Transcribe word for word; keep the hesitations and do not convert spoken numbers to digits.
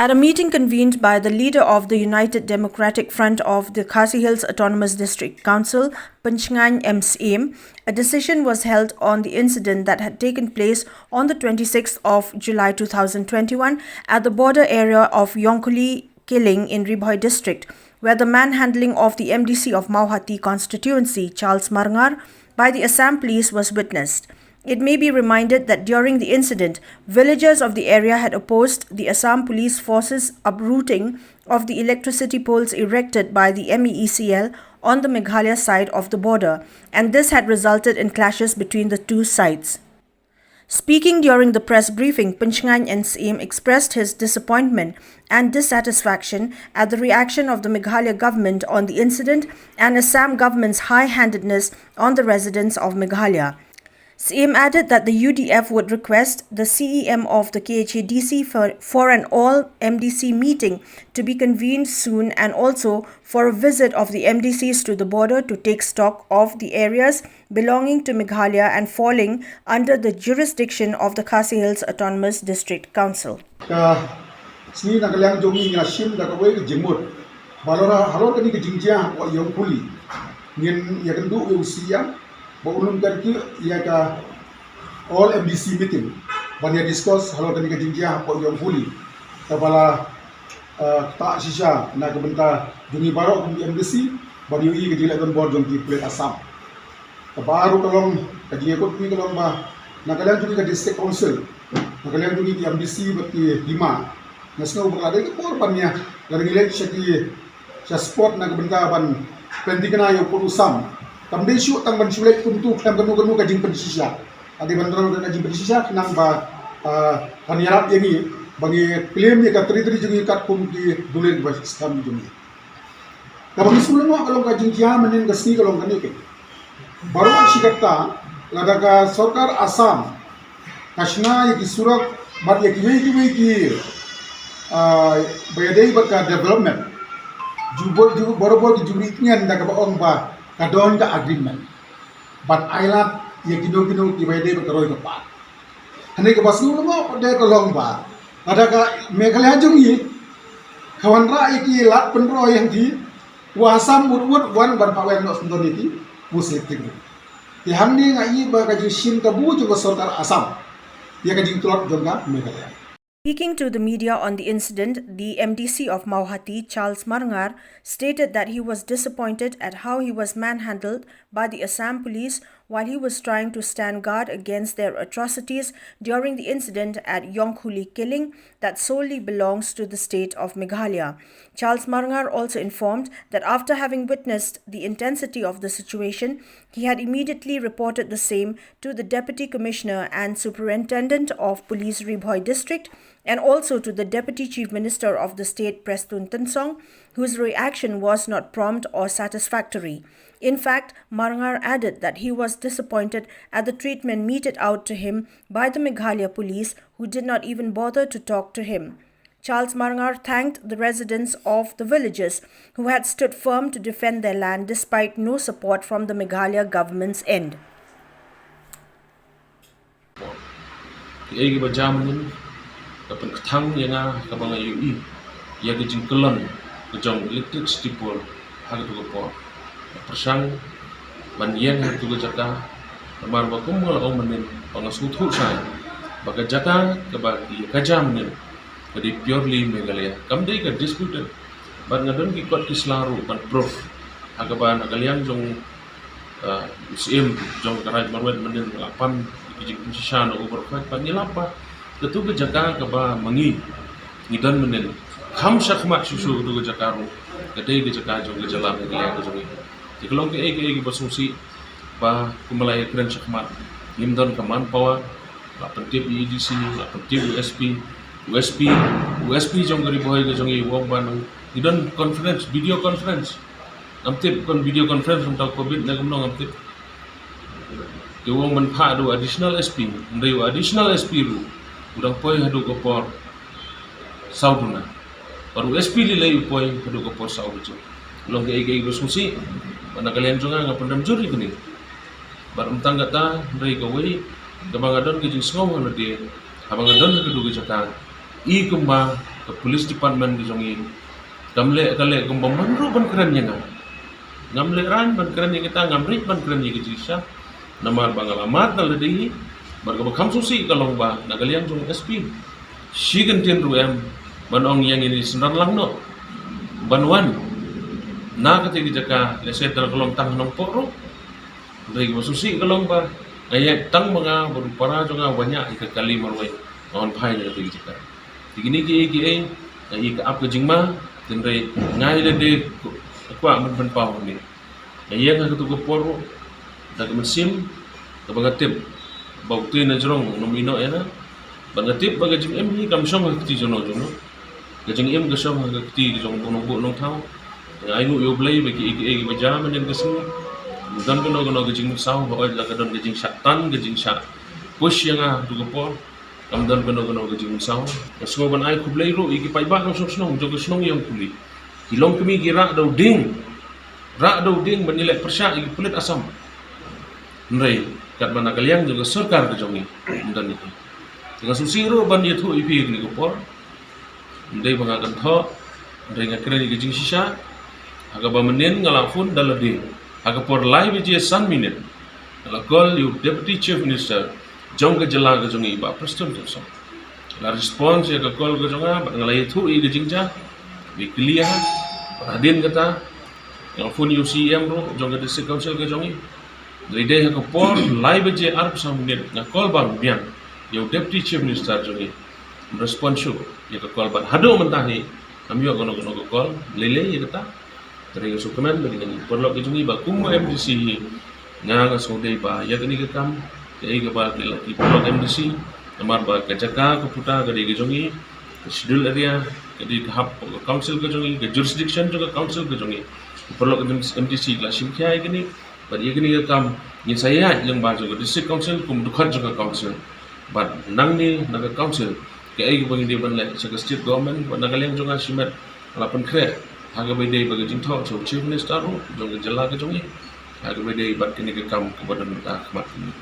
At a meeting convened by the leader of the United Democratic Front of the Khasi Hills Autonomous District Council, Pynshngaiñ M Syiem, a decision was held on the incident that had taken place on the twenty-sixth of July two thousand twenty-one at the border area of Yongkhuli Kiling in Ri Bhoi district, where the manhandling of the M D C of Mawhati constituency, Charles Marngar, by the Assam police was witnessed. It may be reminded that during the incident, villagers of the area had opposed the Assam Police Forces' uprooting of the electricity poles erected by the M E E C L on the Meghalaya side of the border, and this had resulted in clashes between the two sides. Speaking during the press briefing, Pynshngaiñ M Syiem expressed his disappointment and dissatisfaction at the reaction of the Meghalaya government on the incident and Assam government's high-handedness on the residents of Meghalaya. Syiem added that the U D F would request the C E M of the K H A D C for, for an all M D C meeting to be convened soon and also for a visit of the M D Cs to the border to take stock of the areas belonging to Meghalaya and falling under the jurisdiction of the Khasi Hills Autonomous District Council. Ka sngi na ka liang jong ngi nga shim da kawei ka jingmut ba halor, halor kane ka jingjia hapoh Yongkhuli ngin ïakynduh ïa u C E M ba un lum kyrkieh ïa ka all M D C meeting ban ïa discuss halor kane ka jingjia hapoh Yongkhuli. Kaba la, eh, ktah shisha na ka bynta jong ngi baroh kum ki M D C ban ïohi ka jingleh donbor jong ki pulit Assam. Kaba ruh ka long ka jingïakut kmie ka long ba na ka liang jong ngi ka District Council, na ka liang jong ngi ki M D C bad ki hima, nga sngew ba ka la dei ka por ban ïa, lada ngi leit sha ki, sha spot na ka bynta ban pynthikna ïa u pud u sam, kam dei shuh tang ban shu leit kumtu khlem kano kano ka jingpynshisha. Ka dei ban don ka jingpynshisha khnang ba, ah, kan ïarap ïa ngi ba ngi claim ïa ka territory jong ngi katkum ki dulir ba skhem jong ngi. Kaba ngi sngewlyngngoh ka long ka jingjia mynnin ka sngi ka long kane keiñ. Baroh shi katta lada ka sorkar Assam ka shna ïa ki surok bad ïa kiwei kiwei ki, ah, ba ïadei bad ka development, ju bor, ju, barabor ki ju ri tngen da kaba ong ba ka don ka agreement ban ailad ïa kino kino kiba ïadei bad ka roi ka par. Hangne kaba sngewlyngngoh pat de ka long ba lada ka Meghalaya jong ngi ka wanrah ïa ki lad pynroi hangtei, u Assam mut mut wan ban phah weng noh sngewdon ïa ki post electric. Te hangne nga i ba ka jingshim kabu jong ka sorkar Assam ïa ka jingtlot jong ka Meghalaya. Speaking to the media on the incident, the M D C of Mawhati, Charles Marngar, stated that he was disappointed at how he was manhandled by the Assam police while he was trying to stand guard against their atrocities during the incident at Yongkhuli Kiling that solely belongs to the state of Meghalaya. Charles Marngar also informed that after having witnessed the intensity of the situation, he had immediately reported the same to the Deputy Commissioner and Superintendent of Police Ri Bhoi District and also to the Deputy Chief Minister of the state, Prestone Tynsong, whose reaction was not prompt or satisfactory. In fact, Marngar added that he was disappointed at the treatment meted out to him by the Meghalaya police, who did not even bother to talk to him. Charles Marngar thanked the residents of the villages who had stood firm to defend their land despite no support from the Meghalaya government's end. Kiei kiba jia mynnin ka pynkthang ïa nga kaba nga ïohi ïa ka jingkyllon ka jong electricity pole ha katu ka por. Nga pyrshang ban ïeng ha katu ka jaka namar ba kum ba la ong mynnin ba nga sngewthuh shai ba ka jaka kaba ïa ka jia mynnin ka dei purely Meghalaya, kam dei ka disputed. Bad nga don ki kot ki sla ruh ban proof ha kaba na ka liang jong, ah, u Syiem jong ka Raid Marwet mynnin la pan ki jingpynshisha na u Baroh Khoit, bad ngi lap ba katu ka jaka kaba ma ngi ngi don mynnin kham shakhmat shuh shuh katu ka jaka ruh ka dei ka jaka jong ka jylla Meghalaya ka jong ngi. Te ka long kaei kaei kiba sngewsih ba kumba la ïakren shakhmat ngim don ka manpower. La pyntip ïa i A D C, la pyntip ïa u S P, u S P, u S P jong ka Ri Bhoi ka jong ngi u ong ba nang ngi don conference, video conference. Ngam tip kon video conference mynta u covid ne kumno ngam tip. Te u ong ban phah da u additional S P, hynrei u additional S P ruh u dang poi haduh ka por saw duna. Bad u S P lei lei u poi haduh ka por saw baje. Long kaei kaei ba sngewsih ba na ka liang jong nga nga pyndem jur ïa kane. Bad ym tang kata, hynrei kawei kaba nga don ka jingsngew ha lade haba nga don ha katu ka jaka, i kumba Ka police department ka jong ngi kam leh ka leh kumba man ruh ban kren ïa nga. Ngam leh rang ban kren ïa kita, ngam rit ban kren ïa ka jingshisha. Namar ba nga la mad na lade hi, bad kaba kham sngewsih ka long ba na ka liang jong S P shi kyntien ruh em ban ong ïa ngi ni synran lang noh ban wan na kata ka jaka, lehse tang ka long tang ha Nongpoh ruh. Hynrei kaba sngewsih ka long ba nga ïaid tang ma nga bad u para jong nga, wan ïaid ïa ka kali marwei, nga wan phai na kata ka jaka. Te kine kiei kiei nga ïohi ka ap ka jingma, hynrei nga ïa lade kwah ban pynpaw hangne. Nga ïeng ha katu ka por ruh da ka mynsiem kaba nga tip ba utei na jrong un ym ïehnoh ïa nga. Bad nga tip ba ka jingim hi kam shong ha ka kti jong no jong no. Ka jingim ka shong ha ka kti ka jong u nongbuh nongthaw. Nga ainguh ïa U Blei ba kiei kiei kiba jia mynhynnin ka sngi, ym don kano kano ka jingmynsaw, hooid la ka don ka jingshah tan, ka jingshah push ïa nga ha katu ka por. Kam don kano kano ka jingmynsaw. Nga sngew ban ai khublei ruh ïa ki paidbah nongshong shnong jong ka shnong Ïaungpuli. Ki longkmie ki rah da u dieng, rah da u dieng ban ïaleh pyrshah ïa ki pulit Assam. Hynrei katba na ka liang jong ka sorkar ka jong ngi, ym don ïa ki. Te nga sngewsih ruh ban ïathuh ïa phi ha kane ka por. Ym dei ba nga kynthoh, hynrei nga kren ïa ka jingshisha. Ha kaba mynhynnin nga la phone da lade ha ka por lai baje san minit. Nga la call ïa u Deputy Chief Minister jong ka jylla ka jong ngi, Bah Prestone Tynsong. La response ïa ka call ka jong nga bad nga la ïathuh ïa ka jingjia, ba i clear. Bad hadien kata nga la phone ïa u C E M ruh jong ka District Council ka jong ngi. Hynrei dei ha ka por lai baje arphew saw minit nga call bang biang ïa u Deputy Chief Minister jong ngi. Ym response shuh ïa ka call, bad haduh mynta hi ngam ïoh kano kano ka call lei lei ïa kata. Te nga sngewkmen ba ki paralok ki jong ngi ba kum u M D C hi, nga nga sngewdei ba ïa kane ka kam, kaei kaba ki la ki paralok M D C, namar ba ka jaka ka puta ka dei ka jong ngi, ka schedule area ka dei, ka hap ka council ka jong ngi, ka jurisdiction jong ka council ka jong ngi. Ki paralok M D C ki la shim khia ïa kane. Bad ïa kane ka kam ngin sa ïaid lyngba jong ka District Council kum u dkhot jong ka council. Bad nangne na ka council, kaei kaba ngi dei ban leh sha ka state government, bad na ka liang jong nga shimet nga la pynkhreh ha kaba ïadei bad ka jingthoh sha u Chief Minister ruh jong ka jylla ka jong ngi ha kaba ïadei bad kane ka kam kaba don ha khmat kane.